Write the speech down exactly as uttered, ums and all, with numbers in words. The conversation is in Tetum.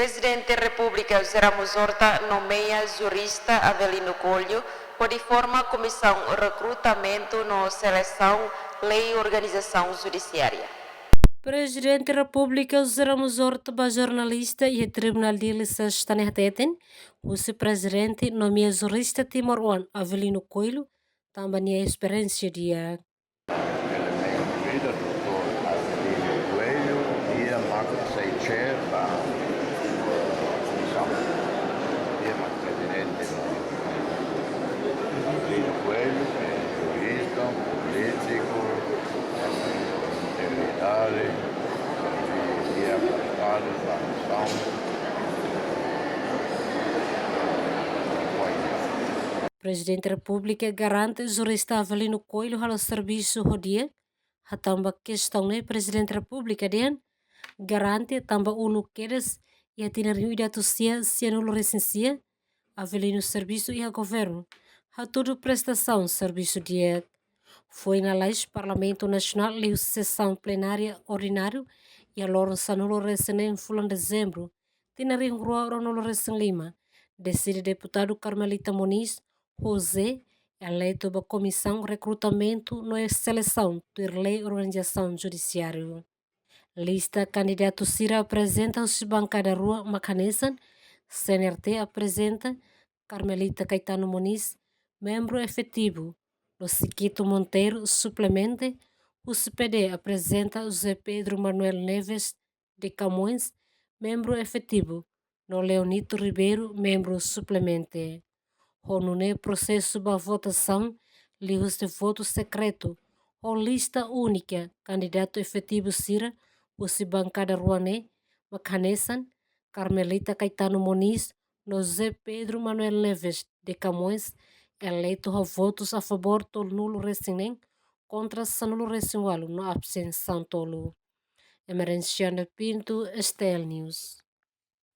Prezidente Repúblika José Ramos Horta nomeia jurista Avelino Coelho hodi forma Komisaun Rekrutamentu no Selesaun Lei Organizasaun Judisiária. Prezidente Repúblika José Ramos Horta ba jornalista iha Tribunál Dili Sesta ne'e hateten, husi prezidente nomeia jurista timoroan Avelino Coelho, tanba nia esperiénsia di'ak. Elementu ida, doutór Avelino Coelho, nia mak sai chair ba komisaun. Nia mak prezidente. Avelino Coelho, jurista, polítiku, integridade, nia mak sai chair ba komisaun. Prezidente Repúblika garante jurista Avelino Coelho halo servisu ho di'ak. Hatán ba kestaun ne'e, Prezidente Repúblika dehan garante tanba uluk kedas iha tinan rihun ida atus sia sianulu resin sia, Avelino servisu iha governu, hatudu prestasaun servisu di'ak. Foin lalais Parlamentu Nasionál liu sesaun plenária ordinária iha loron sanulu resin neen fulan Dezembru, tinan rihun rua ruanulu resin lima, deside deputadu Carmelita Moniz José eleitu ba Komisaun Rekrutamentu no Selesaun tuir Lei Organizasaun Judisiária. Lista kandidatu sira aprezenta husi bankada rua mak hanesan: C N R T aprezenta Carmelita Caetano Moniz, membru efetivu, no Siquito Monteiro, suplemente, husi P D aprezenta José Pedro Manuel Neves de Camões, membru efetivu, no Leonito Ribeiro, membru suplemente. Ho nune'e prosesu ba votasaun liuhusi votu sekretu ho lista únika kandidatu efetivu sira husi bankada rua ne'e mak hanesan: Carmelita Caetano Moniz no José Pedro Manuel Neves de Camões, eleitu ho votus a favór tolunulu resin neen, kontra sanulu resin ualu no abstensaun tolu. Emerenciana Pinto, S T L News.